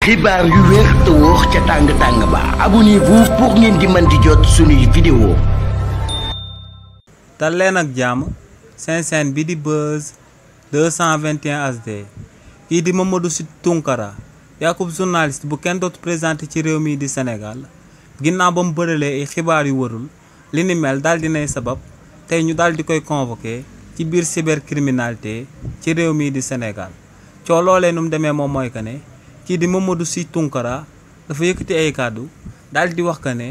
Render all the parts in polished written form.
xibaar yu wér te wóor ca tàng ba abonnez-vous pour ngeen di mën di jot suñuy vidéo. dal leen ak jàmm seen chaîne bi di Buzz 221 HD kii di Mamadou Sy Tounkara yakub journaliste bu kenn dootu présenté ci réew mi di Sénégal ginnaaw ba mu bëralee ay xibaar yu warul li ni mel daal dinay sabab tey ñu daal di koy convoqué ci biir cybercriminalité ci réew mi di Sénégal coo loolee nu mu demee moom mooy que ne kii di Mamadou Sy Tounkara dafa yëkkati ay kàddu daal di wax que ne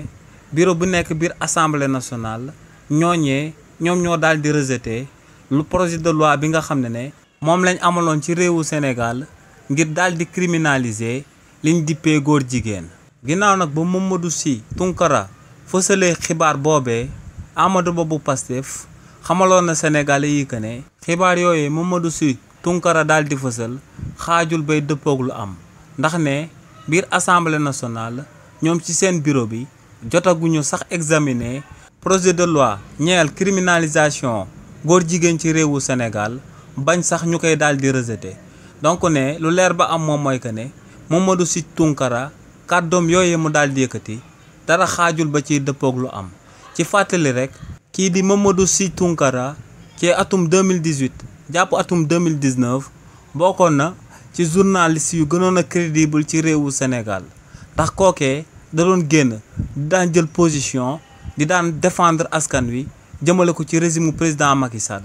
bureau bu nekk biir assemblée nationale ñoom ñoo daal di rejeté lu projet de loi bi nga xam ne moom lañ amaloon ci réewu Sénégal ngir daal di criminaliser liñ dippee góor jigéen. ginnaaw nag ba Mamadou Sy Tounkara fësalee xibaar boobee Amadou Ba bu Pastef xamaloon na Sénégalais yi que ne xibaar yooyu Mamadou Sy Tounkara daal di fësal xaajul bay dëppoog lu am ndax ne biir assemblée nationale ñoom ci seen bureau bi jotaguñu sax examiner projet de loi ñeel criminalisation góor jigéen ci réewu Sénégal bañ sax ñu koy daal di rejeté donc ne lu leer ba am moom mooy que ne Mamadou Sy Tounkara kàddoom yooyu mu daal di yëkkati dara xaajul ba ci dëppoog lu am ci fàttali rek kii di Mamadou Sy Tounkara ci atum 2018 jàpp atum 2019 bokkoon na ci journaliste yu gënoon a crédible ci réewu Sénégal ndax kookee da doon génn di daan jël position di daan défendre askan wi jëmale ko ci régime président Macky Sall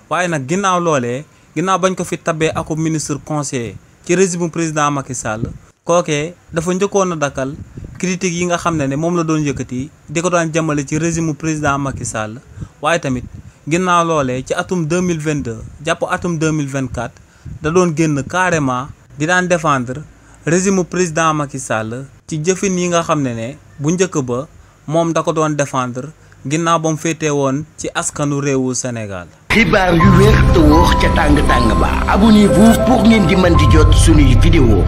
waaye nag ginnaaw loolee ginnaaw bañ ko fi tabee ako ministre conseiller ci régime président Macky Sall kookee dafa njëkkoon a dakkal critique yi nga xam ne moom la doon yëkkati di ko daan jëmale ci régime président Macky Sall waaye tamit ginnaaw loolee ci atum 2022 jàpp atum 2024 da doon génn carrément di daan défendre régime président Macky Sall ci jëfin yi nga xam ne bu njëkk ba moom da ko doon défendre ginnaaw ba mu féetee woon ci askanu réewu Sénégal. xibaar yu wér te wóor ca tàng ba abonnez-vous pour ngeen di mën di jot suñuy vidéo.